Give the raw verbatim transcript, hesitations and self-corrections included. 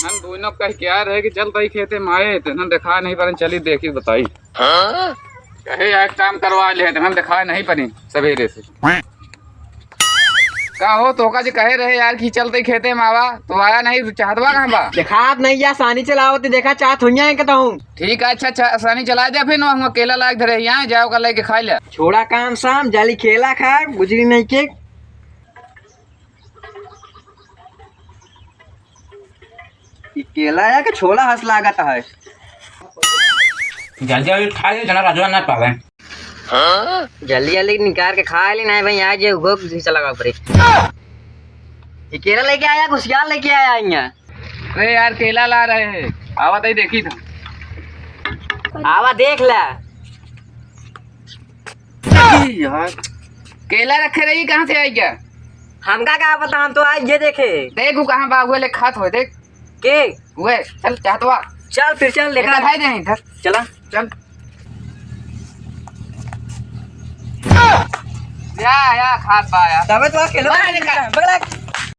हम दोनों कह के आ रहे कि चल तई खेते में आए, तो हम देखा नहीं पर चली देखी बताई। हाँ? कहे यार काम करवा ले, तो हम देखा नहीं पनी सवेरे से। का हो, तोका जी कहे रहे यार कि चल तई खेते में आवा, तो आया नहीं, चाहतवा कहाँ बा? देखात नहीं या, सानी चलावत, देखा चाहत हुइया है कहता हूँ। ठीक है, अच्छा, अच्छा, सानी चला दे, फिर वहाँ केला लाग धरे, यहाँ जाओ का लेके खा ले। छोड़ा काम साम, जाली केला खाए, गुजरी नहीं के। ई केला है कि छोला हंस लागत है? जल्दी जल्दी खा ले, जना राजवा ना पावे। जल्दी जल्दी निकाल के खा ले, नहीं भाई, आज ये उगो घुसी चला गया ऊपर। ये केला लेके आया, कुसियार लेके आया यहाँ। अरे यार, केला ला रहे हैं, आवा तई देखी था। आवा देख ला। यार, केला रखे रही, कहाँ से आई क्या? हमका का पता, हम तो आज ये देखे। देख, वो कहाँ बा, वो ले खात हो, देख। के? वे, चल, चाहतवा। चल, फिर चल, देखा। देखा है नहीं, इधर। चला। चल। या, या, खात बा, या। तबे तो केला अरे, का- बगला।